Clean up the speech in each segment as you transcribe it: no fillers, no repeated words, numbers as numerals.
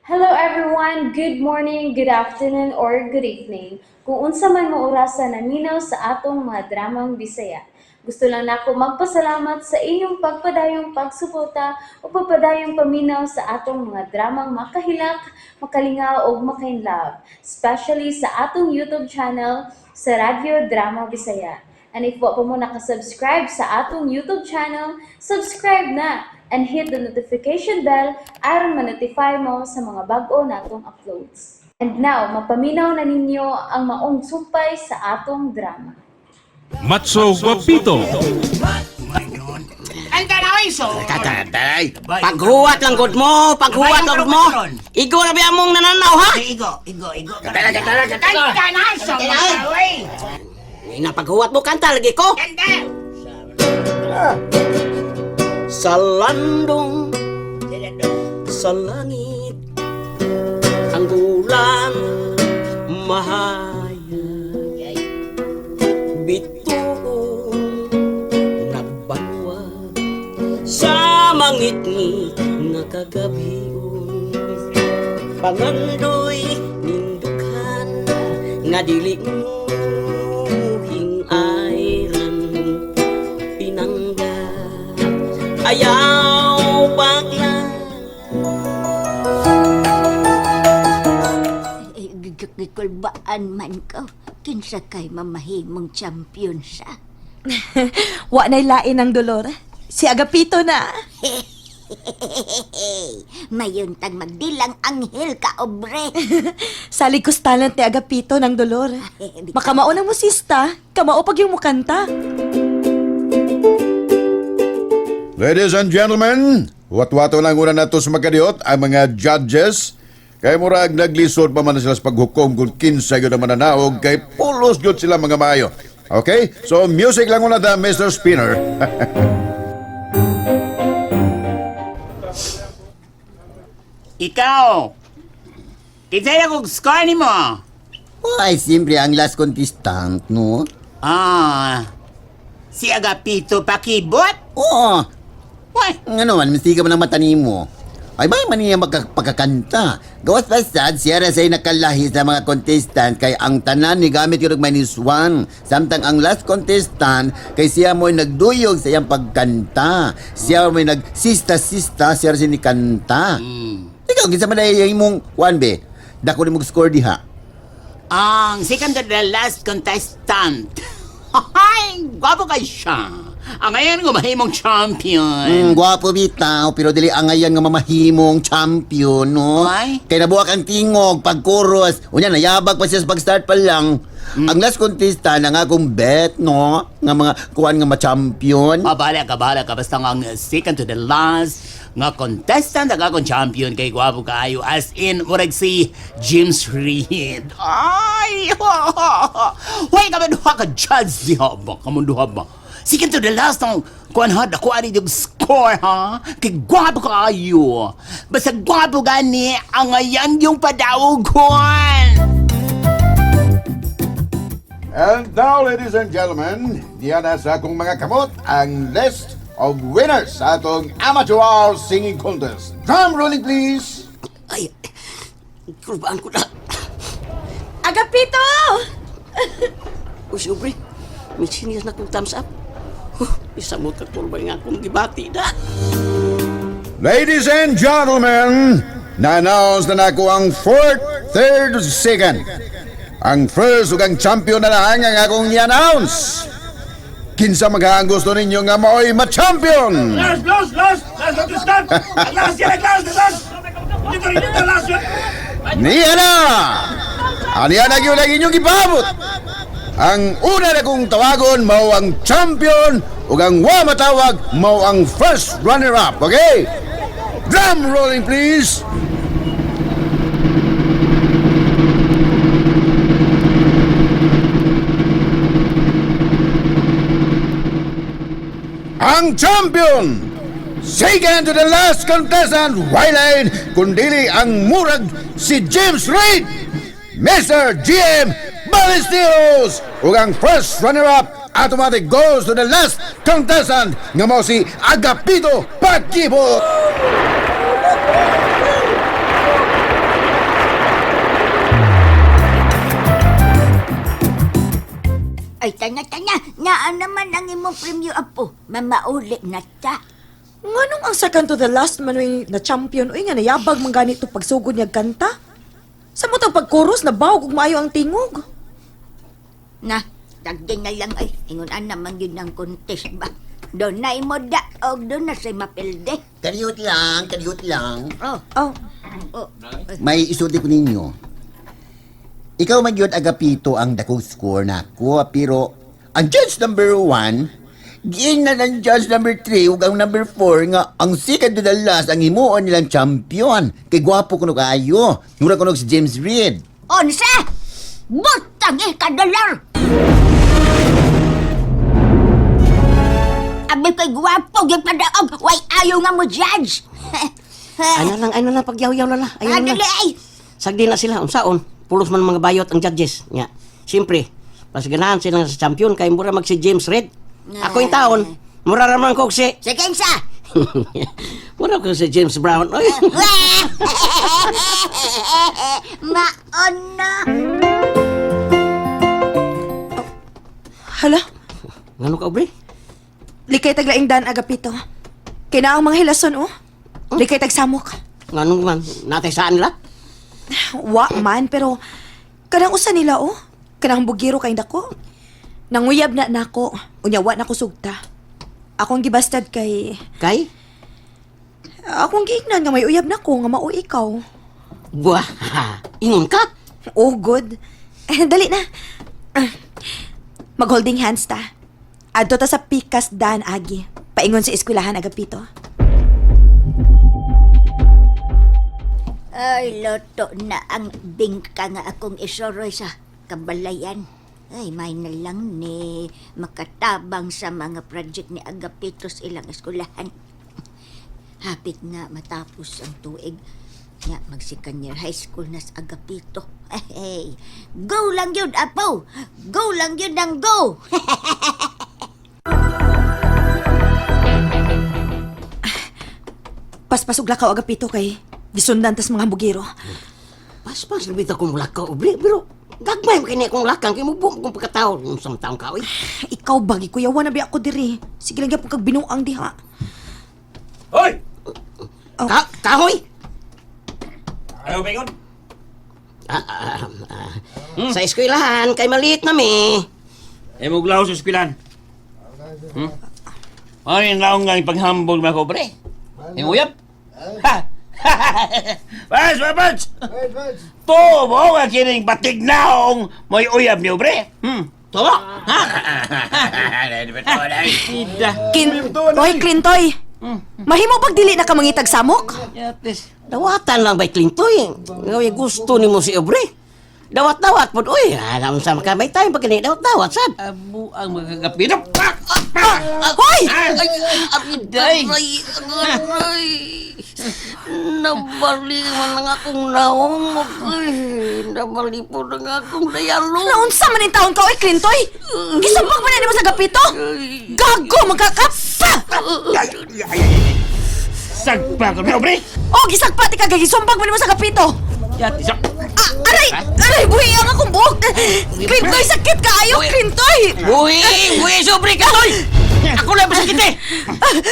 Hello everyone! Good morning, good afternoon, or good evening. Kung unsa man mo orasa naminaw sa atong mga dramang Bisaya. Gusto lang nako magpasalamat sa inyong pagpadayong pagsuporta o pagpadayong paminaw sa atong mga dramang makahilak, makalingaw ug makainlove, especially sa atong YouTube channel sa Radyo Drama Bisaya. And if wa pa mo nakasubscribe sa atong YouTube channel, subscribe na and hit the notification bell aron ma-notify mo sa mga bag-o natong uploads. And now, mapaminaw na ninyo ang maong sumpay sa atong drama. Matso Guapito. Ang tanawin so. Tatay, paghuwat lang gud mo, paghuwat lang gud mo. Igo na ba among nananaw ha? Igo, igo, igo. Katala, katala, katala. Ang tanawin so. Ina paghuwat mo kanta lagi ko. Kanta. Sa landong, sa langit, ang bulan mahayag. Bituon nagbanwa sa mangitngit nga kagabion. Pangandoy nindukhan nga dili mo hingayran pinangga ayaw pagla. Ay, gikulbaan man ko. Kinsa kay mamahimong champion sa. Wa na'y lain ang dolor. Si Agapito na. Mayon tag magdilang anghel ka, obre. Salig ko sa talent ni Agapito ng dolor. Makamao ng musista, kamao pag yung mukanta. Ladies and gentlemen, watwato lang una nato sa magkadiot ang mga judges. Kay murag naglisod pa man sila sa paghukom kung kinsa yun ang mananaog kay pulos yun sila mga maayo. Okay? So music lang una ta, Mr. Spinner. Ikaw. Kinsa na kong score ni mo? Ay, siyempre, ang last contestant, no? Ah. Si Agapito Pakibot? Oo. Why? Ano man, mistiga man ang mata nimo. Ay, bakit man niya pagkakanta? Gawas pa sad, siya ra sa'y nakalahi sa mga contestant kay ang tanan ni gamit yung -1. Samtang ang last contestant, kay siya mo'y nagduyog sa iyang pagkanta. Siya mo'y nagsista-sista, siya ra siya ni kanta. Ikaw, kinsa man ay imong kuan be? Dako ni mong score diha. Ang second to the last contestant. Ay, gwapo kay siya. Ang ngayon gumahimong champion. Gwapo bitaw, pero dili angayan nga mamahimong champion, no? Why? Kay nabuak ang tingog, pagkuros. Unya, nayabag pa siya sa pag-start pa lang. Ang last contestant ang akong bet, no? Nga mga kuan nga ma-champion. Ah, bahala ka, bahala ka. Basta nga ang second to the last nga contestant ang akong champion kay gwapo kaayo as in murag si James Reid. Ay! Hoy, kami duha ka judge diha ba? Kamo duha ba? Second to the last ang kuan ha, dako ani yung score ha. Kay gwapo kaayo. Basta gwapo gani ang ayan yung padawogon. And now, ladies and gentlemen, diyan na sa akong mga kamot ang list of winners sa atong amateur singing contest. Drum rolling, please! Ay, kulbaan ko na. Agapito! Uy, si Aubrey, may senior na kong thumbs up. Huh, isa mo ka kulbay nga akong gibati na. Ladies and gentlemen, na-announce na nako ang fourth, third, second. Ang first ug ang champion na lang ang akong i-announce. Kinsa mga ang gusto ninyo nga maoy ma-champion? Last, last, last, last contestant! Last yan, last, last! Dito rin, dito, last yan! Niya na! Aniya na gyud ang inyong gipabot. Ang una na kong tawagon mao ang champion ug ang wa matawag mao ang first runner-up. Okay? Drum rolling, please. Ang champion! Second to the last contestant, Wyline, kundili ang murag si James Reid, Mr. GM Ballesteros! Ug ang first runner-up automatic goes to the last contestant nga mao si Agapito Pakibot! Ay, tanya, tanya. Naa naman ang imong premyo, apo. Mamauli na ta. Nganong ang second to the last man uy, na champion uy nga nayabag man ganito pagsugod niya kanta? Sa mo tang pagkuros na bawog ug maayo ang tingog. Na, tagdi na lang ay. Ingon ana man yun ang contest ba? Doon na imo da, og doon na say mapilde. Kariyot lang, kariyot lang. Oh, Oh, oh. May isulti ko ninyo. Ikaw man yun, Agapito, ang dakong score nako, pero ang judge number 1, giin na ng judge number 3 ug ang number 4 nga ang second to the last ang himuon nilang champion. Kay gwapo kuno kaayo. Mura kuno si James Reid. Unsa? Butang eh, kadolar! Abi kay gwapo, gyud padaog, way ayaw nga mo judge. Ano lang, pagyaw-yaw lala. Ayaw Ano na. ay? Sagdi na sila, unsaon. Pulos man mga bayot ang judges. Nya. Siyempre, mas ganahan sila sa champion kay mura mag si James Reid. Ako yung taon, mura raman ko si Sige sa. mura ko si James Brown. Oy. Maon na. hala. Ngano ka, Aubrey? Likay taglaing dan Agapito. Kay na ang mga hilason oh. Likay tagsamok. Ngano man, natay saan nila? Wa man pero kanang usa nila oh. Kanang bugiro kay dako. Nanguyab na nako. Unya wa na ko sugta. Akong gibastad kay Kay? akong giingnan nga may uyab nako nga mao ikaw. Buah, ingon ka? Oh, good. Dali na. Mag-holding hands ta. Adto ta sa Pikas Dan Agi. Paingon sa eskwelahan Agapito. Ay, loto na ang bingka nga akong isoroy sa kabalayan. Ay, may na lang ni makatabang sa mga project ni Agapitos ilang eskwelahan. Hapit na matapos ang tuig. Nga, mag-second year high school na sa Agapito. Hey, go lang yun, Apo! Go lang yun ang go! Paspasugla ka Agapito kay gisundan tas mga bugiro. Paspas, labit akong lakaw, Aubrey. Pero, gagmay mo kini akong lakang, kay mo buong kong pagkatao. Unsang taong ka, oy. Ikaw bagi kuyawa na biya ako diri. Sige lang gyapon kag binuang diha. Hoy! Oh. Ka kahoy! Ayaw bingon? Ah, ah, ah. Sa eskwelahan, kay maliit na mi. Eh, muglaw sa eskwelahan. Ay, naong nga ipaghambog mga kobre. Imuyap? Ha! Bas, bas, bas! Tubo nga kining batignaong may uyab niyo, bre. Tumo! Ha? Ida. Kin Oy, Clintoy. Mahimo pag dili na ka mangitag samok? Yatis. Dawatan lang ba'y Clintoy? Ngayon gusto ni mo si Aubrey. Dawat-dawat po, uy. Alam sa mga may time pag kini, dawat-dawat, sad. Abo ang magkakapinok. Hoy! Ay, aray, aray. Nabali man ang akong naong, ay. Nabali po ng akong dayalo. Naunsa man in taon ka oy, Clintoy? Gisumbag man na nimo sa Agapito? Gago magkakapa! Sagpa ko na, bre. Oh, gisagpa ti ka gisumbag man nimo sa Agapito. Yatis. Ah, aray! Aray, buhi ang akong buhok! Clintoy, sakit kaayo, Clintoy! Buhi! Buhi, si Aubrey ka, oy! Ako lang masakit eh!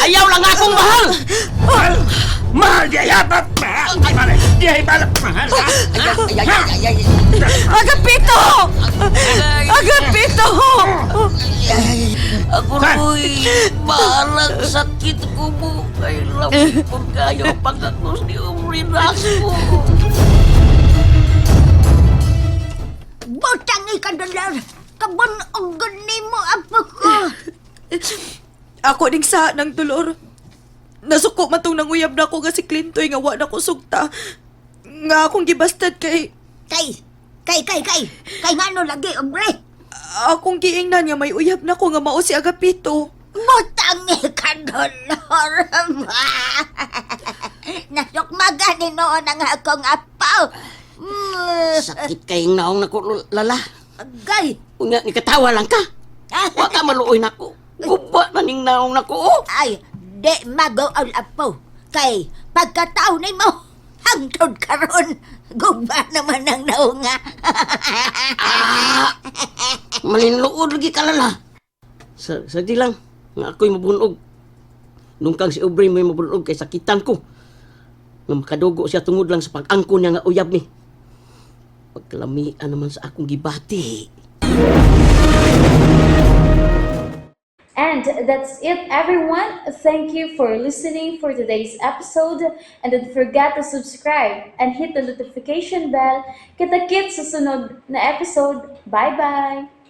Ayaw lang akong mahal! Mahal! Mahal di ay apat! Mahal! Mahal! Di ay mahal! Mahal! Ay, ay, ay, ay, ay. Agapito! Agapito! Ako ro'y bahalang sakit ko mo. Ay, lamig po kayo pagkakos ni Aubrey Rasco. Butang ikadolar! Kabunog nimo, apo ko! Ako ding sa ng dolor. Nasuko man tong nanguyab na ako nga si Clintoy nga wa na ko sugta. Nga akong gibastad kay Kay, kay, kay, kay! Kay ngano lagi, Aubrey? akong giingnan nga may uyab na ko nga mao si Agapito. Butang ikadolor Nasukmaga ni noon ang akong apaw. Sakit kayong naong nako, lala. Agay! Unya, nikatawa lang ka. Wa ka maluoy nako. Guba na ning naong nako. Oh. Ay, di magool apo. Kay, pagkatao ni mo, hangtod karon, guba naman ang naunga. Malinluod lagi kalala. Sa di lang, nga ako'y mabunog. Nung kang si Aubrey may mabunog kay sakitan ko. Nga makadugo siya tungod lang sa pag-angko niya nga uyab ni. Pagkalamian naman sa akong gibati. And that's it, everyone. Thank you for listening for today's episode. And don't forget to subscribe and hit the notification bell. Kita-kits sa sunod na episode. Bye-bye!